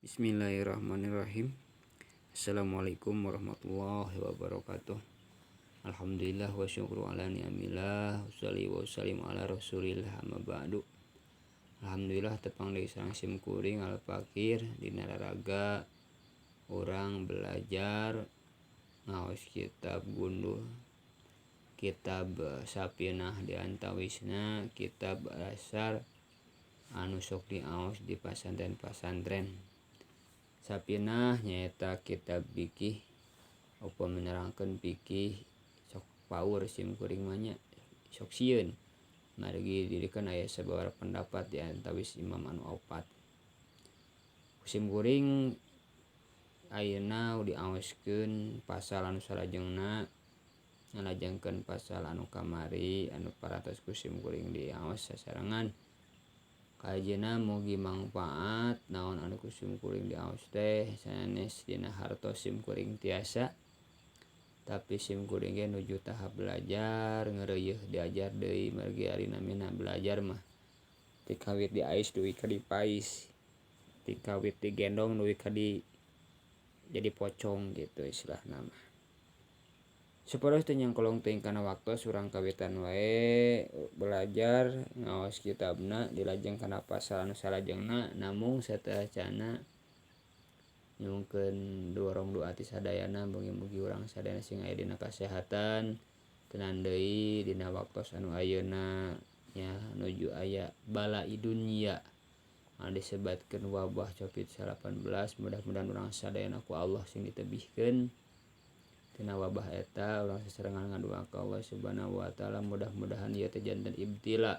Bismillahirrahmanirrahim. Assalamualaikum warahmatullahi wabarakatuh. Alhamdulillah wa syukru ala ni'amillah. Wassalli wa sallim ala rasulillah amma ba'du. Alhamdulillah tepang deui sareng sim kuring al fakir dina raraga urang belajar ngaos kitab gundul, kitab Safinah di antawisna kitab dasar anu sok diaos di pasantren-pasantren. Safinah nyaeta kitab fikih, upami nerangkeun fikih sok paur sim kuring mah nya, sok sieun margi dirikan aya sababaraha pendapat di antawis imam anu opat. Sim kuring ayeuna diaoskeun pasal anu salajengna ngalajengkeun pasal anu kamari anu parantos ku sim kuring diaos sasarengan. Kajeuna mugi mangfaat naon anu ku sim kuring diaos teh sanes dina hartos sim kuring tiasa, tapi sim kuring ge nuju tahap belajar ngeureuyeun diajar deui margi ari namina belajar mah ti kawit diais dugi ka dipais, ti kawit digendong dugi ka di jadi pocong gitu istilahna mah. Supados teu nyangkolong teuing kana waktos urang kawitan wae belajar ngaos kitabna dilajeng kana pasal anu salajengna, namung sateuacana nyungkeun dorong doa ti sadayana mugi-mugi urang sadayana sing aya dina kasehatan tenan deui dina waktos anu ayeuna nya nuju aya bala dunya anu disebatkeun wabah Covid-19. Mudah-mudahan urang sadayana ku Allah sing ditebihkeun tina wabah eta. Urang sasarengan ngadua ka Allah Subhanahu wa taala mudah-mudahan ieu teh janten ibtila.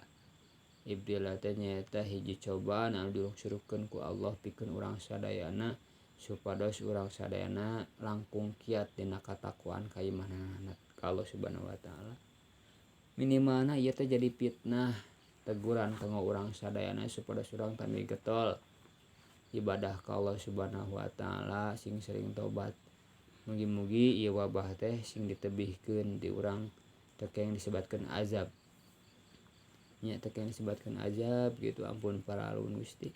Ibtila teh nyaeta hiji cobaan anu dilungsurkeun ku Allah pikeun urang sadayana supados urang sadayana langkung kiat dina katakwaan kaimanana ka Allah Subhanahu wa taala. Minimalna ieu teh jadi fitnah teguran kanggo urang sadayana supados urang tami getol ibadah ka Allah Subhanahu wa taala, sing sering tobat. Mugi-mugi ieu wabah teh sing ditebihkeun di urang teu keng disebatkeun azab. Nya teu keng disebatkeun azab gitu, ampun paralun Gusti.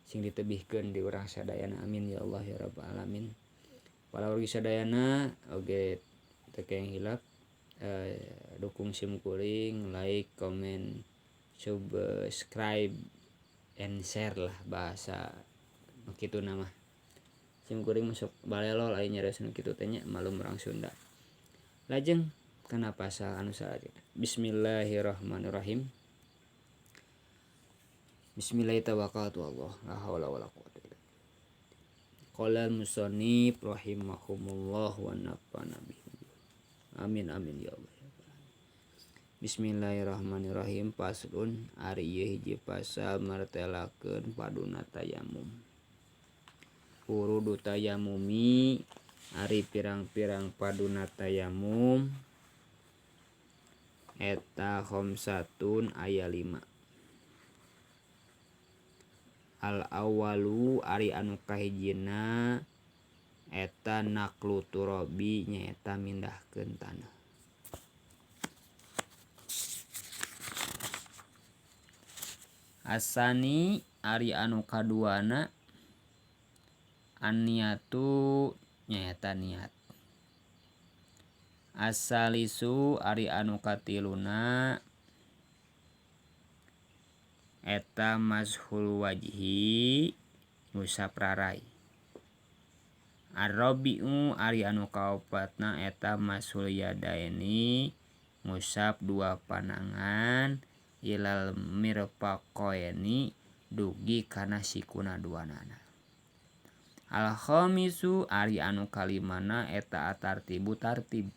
Sing ditebihkeun di urang sadayana, amin ya Allah ya rabbal alamin. Palawargi sadayana oge teu keng hilap dukung sim kuring, like, komen, subscribe and share lah bahasa kitu nama. Sim kuring masuk balelol aya nyarioskeun kitu teh nya, malum urang Sunda. Lajeng kana pasal anu salajengna. Bismillahirrahmanirrahim. Bismillahirrahmanirrahim. La haula wala quwata illa billah. Qala al-musannif rahimahumullah wa nafa'ana bihi. Amin amin ya Allah. Bismillahirrahmanirrahim. Faslun ari ieu hiji pasal martelakeun paduna tayamum. Furudu tayamumi ari pirang-pirang paduna tayamum eta khamsatun aya 5. Al awalu ari anu kahijina eta naklu turabi nyaeta mindahkeun taneuh. Asani ari anu kaduana an-niatu nyaeta niat. Asalisu ari anu katiluna eta mashul wajhi ngusap rarai. Arrabi'u ari anu kaopatna eta mashul yadaini ngusap dua panangan ilal mirfaqaini dugi kana sikuna duanana. Al khamisu ari anu kalimana eta atartibu tartib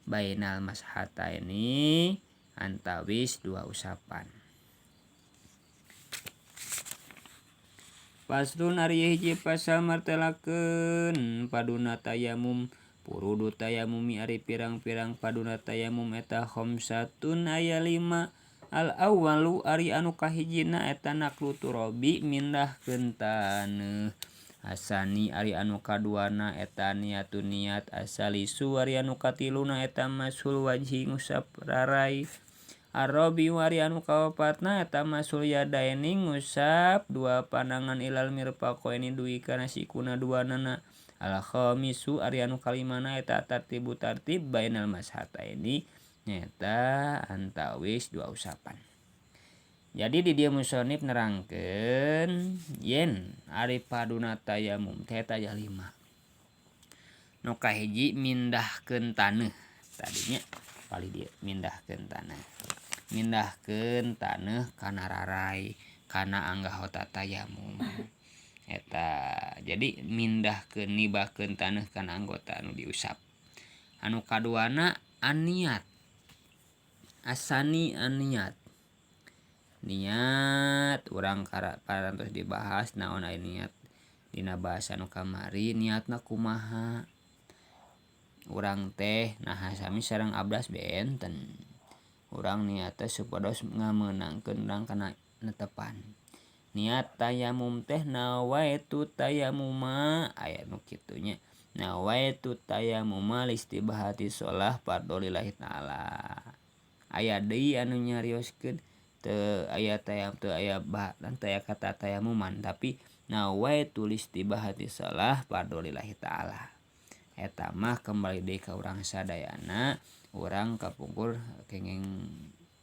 bainal mashataini antawis dua usapan. Faslun ari hiji pasal martelakeun paduna tayamum. Furudu tayamumi ari pirang-pirang paduna tayamum eta khamsatun aya 5. Al awalu ari anu kahijina eta naklu turabi mindahkeun taneuh. Asani ari anu kaduana eta niatun niat. Asalisu ari anu katiluna eta mashul wajhi ngusap rarai. Arrobi ari anu kaopatna eta masul yadaini ngusap dua panangan ilal mirfaqaini dugi kana sikuna duanana. Al khamisu ari anu kalimana eta tartibu tartib bainal mashataini nyaeta antawis dua usapan. Jadi di dieu musonif nerangkeun yen ari paduna tayamum teh eta aya 5. Nu kahiji mindahkeun taneuh tadinya palih dieu mindahkeun taneuh. Mindahkeun taneuh kana rarai kana anggota tayamum. Eta jadi mindahkeun nibakeun taneuh kana anggota anu diusap. Anu kaduana aniat. Asani aniat. Niat urang parantos dibahas naon aya niat dina bahasa nu kamari niatna kumaha. Urang teh naha sami sareng abdas benten. Urang niat teh supados ngamenangkeun urang kana netepan. Niat tayamum teh nawaitu tayamuma aya nu kitu nya. Nawaitu tayamuma listibahati shalah fardholillahi taala. Aya deui anu nyarioskeun teu aya tayam teu aya dan teu aya kata tayamuman tapi nawaitu listibahati shalah fardholillahi taala. Eta mah kembali deui ka urang sadayana, urang kapungkur kenging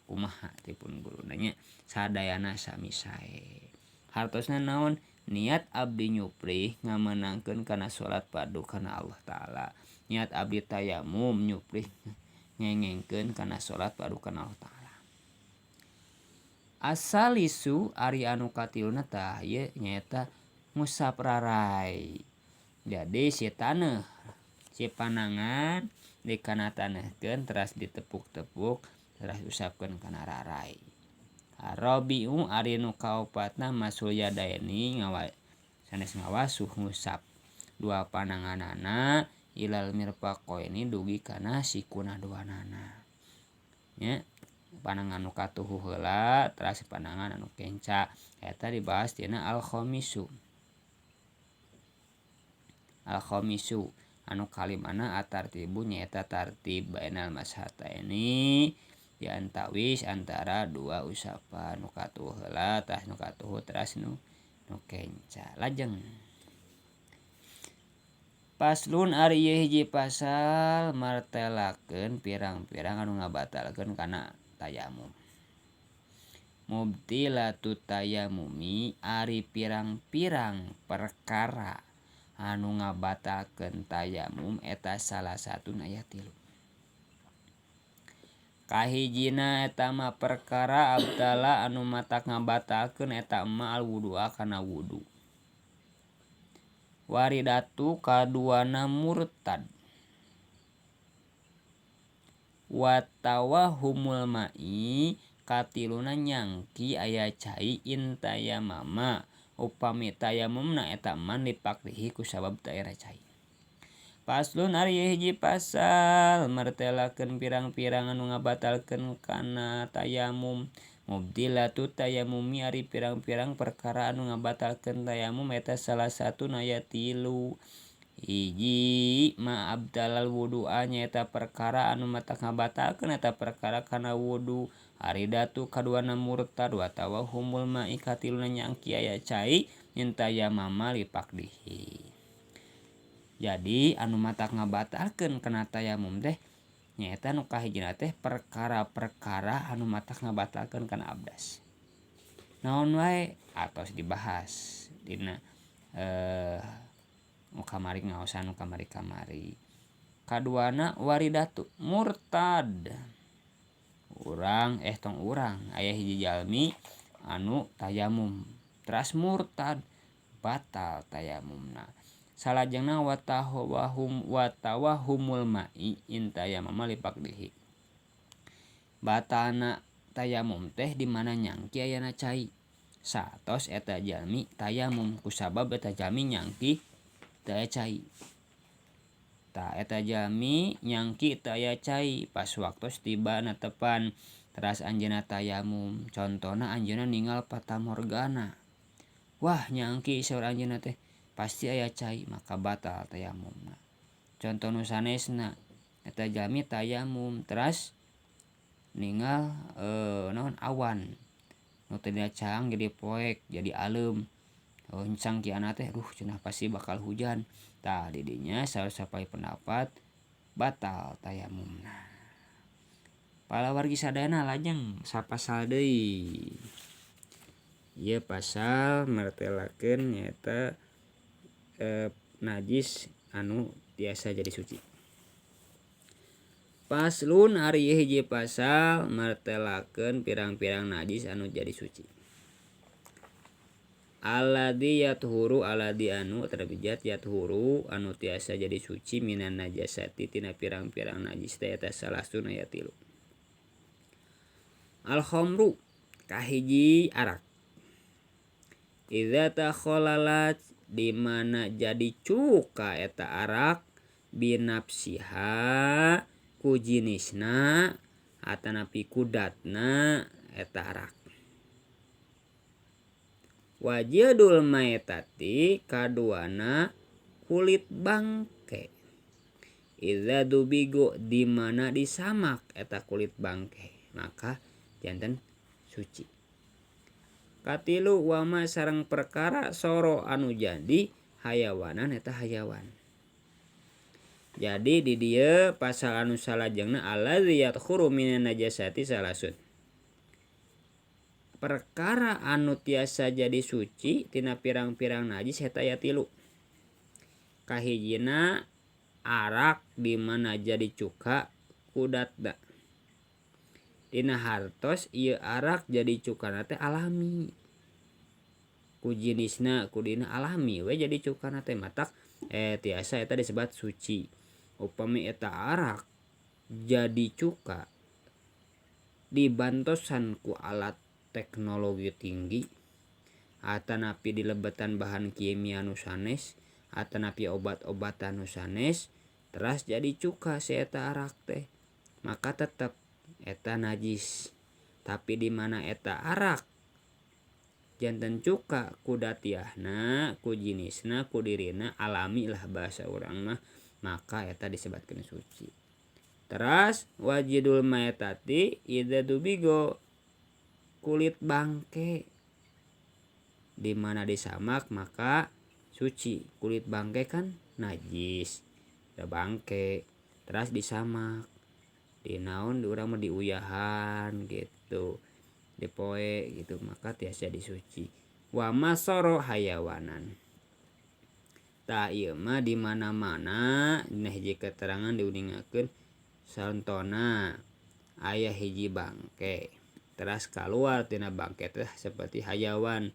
kumaha tipun guruna nya sadayana sami sae. Hartosna naon? Niat abdi nyuprih ngamenangkeun kana salat fardu kana Allah taala. Niat abdi tayamum nyuprih ngengengkeun kana salat fardu kana Allah taala. Asalisu ari anu katiluna tah ieu nyaeta ngusap rarai. Jadi si taneuh si panangan dikana taneuhkeun teras ditepuk-tepuk teras usapkeun kana rarai. Arabiu ari nu kaopatna masul yadaini sanes ngawasuh ngusap dua pananganana ilal mirfaqaini dugi kana sikuna duanana. Nya panangan nu katuhu heula teras panangan anu kenca eta dibahas dina al-khamisu. Al-khamisu anu kalimana atartibu nyaeta tartib bainal mashataini diantawis antara dua usapan nu katuhu heula tah nu katuhu teras nu kenca. Lajeng paslun ari ieu hiji pasal martelakeun pirang-pirang anu ngabatalkeun kana tayamum. Mubtilatu tayamumi ari pirang-pirang perkara anu ngabatalkeun tayamum eta salah satuna aya 3. Kahijina eta mah perkara abdala anu matak ngabatalkeun eta ma al wudu'a kana wudu. Waridatu kaduana murtad. Watawahumul ma'i katiluna nyangki aya cai intayamama upami tayamumna eta man dipakrihi ku sabab teu aya cai. Paslon ari hiji pasal martelakeun pirang-pirang anu ngabatalkeun kana tayamum. Mubtilatu tayamumi ari pirang-pirang perkara anu ngabatalkeun tayamum eta salah satuna aya 3. Hiji ma abdalal wudu'a nyaeta perkara anu matak ngabatalkeun eta perkara kana wudu. Aridatu kaduana murtad wa tawahumul ma'i katiluna nyangki aya cai nyentayamama lipakdihi. Jadi anu matak ngabatalkeun kana tayamum teh nyaeta nu kahijina teh perkara-perkara anu matak ngabatalkeun kana abdas. Naon wae atos dibahas dina nu kamari ngaosan nu kamari-kamari. Kaduana waridatu murtad. Urang tong urang aya hiji jalmi anu tayamum teras murtad batal tayamumna. Salajengna watawahumul ma'i intayamama lipakdihi. Batana tayamum teh di mana nyangki ayana cai. Satos eta jalmi tayamum kusabab eta jalmi nyangki teu aya cai. Ta eta jalmi nyangki teu aya cai pas waktos tiba netepan teras anjeunna tayamum. Contona anjeunna ningal fatamorgana. Wah nyangki saur anjeunna teh pasti aya cai maka batal tayamumna. Contoh nu sanesna eta jalmi tayamum teras Ningal naon awan nu tadina caang jadi poek jadi aleum. Encang kiana teh duh cenah pasti bakal hujan. Tah di dinya saur sapalih pendapat batal tayamumna. Palawargi sadayana lajeng sapasal deui. Ieu pasal martelakeun nyaeta najis anu tiasa jadi suci. Paslun ari ieu hiji pasal martelakeun pirang-pirang najis anu jadi suci. Alladzi yathuru alladzi anu tarbijat yathuru anu tiasa jadi suci minan najasati tina pirang-pirang najis teh eta salasun aya 3. Al khamru kahiji arak. Idza takhalalat di mana jadi cuka eta arak binafsiha ku jinisna atanapi kudatna eta arak. Wajidul maitati kaduana kulit bangke. Idza dubigo di mana disamak eta kulit bangke maka janten suci. Katilu wama sareng perkara soro anu jadi hayawanan eta hayawan. Jadi di dieu pasal anu salajengna alladzi yadkhuru minan najasati salasun. Perkara anu tiasa jadi suci tina pirang-pirang najis eta aya 3. Kahijina arak di mana jadi cuka kudatna. Dina hartos ieu arak jadi cukana teh alami. Ku jinisna ku dina alami we jadi cukana teh matak tiasa eta disebat suci. Upami eta arak jadi cuka dibantosan ku alat teknologi tinggi atanapi dilebetan bahan kimia nu sanes atanapi obat-obatan nu sanes teras jadi cuka si eta arak teh maka tetep eta najis. Tapi di mana eta arak janten cuka ku datiahna ku jinisna ku dirina alami lah bahasa urang mah maka eta disebatkeun suci. Teras wajidul maitati idza dubigo kulit bangke di mana disamak maka suci. Kulit bangke kan najis da bangke teras disamak di naon di urang mah diuyahan gitu dipoe gitu maka tiasa disuci. Wa masoro hayawanan. Tah ieu mah di mana-mana dina hiji keterangan diuningakeun santona aya hiji bangke teras kaluar tina bangke teh seperti hayawan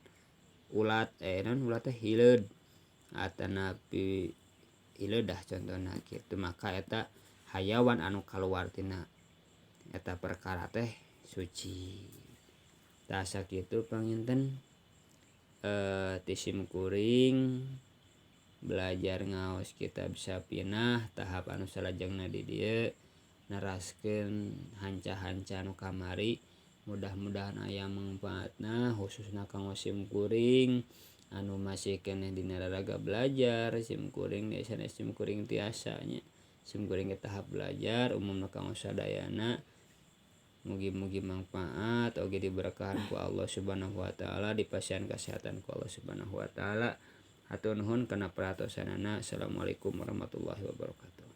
ulat naon ulat teh hileud atanapi hileud dah contohna kitu maka eta hayawan anu kaluar tina eta perkara teh suci. Tah sakitu panginten ti simkuring belajar ngaos kitab Safinah tahap anu salajengna di dieu neraskeun hanca-hanca nu kamari. Mudah-mudahan aya mangfaatna khususna kanggo simkuring anu masih keneh dina raraga belajar. Simkuring sanes simkuring tiasa nya simkuring ke tahap belajar umumna kanggo sadayana. Mugi-mugi mangfaat oge diberkahan ku Allah Subhanahu wa taala, dipasihan kesehatan ku Allah Subhanahu wa taala. Hatur nuhun kana perhatosanana. Assalamualaikum warahmatullahi wabarakatuh.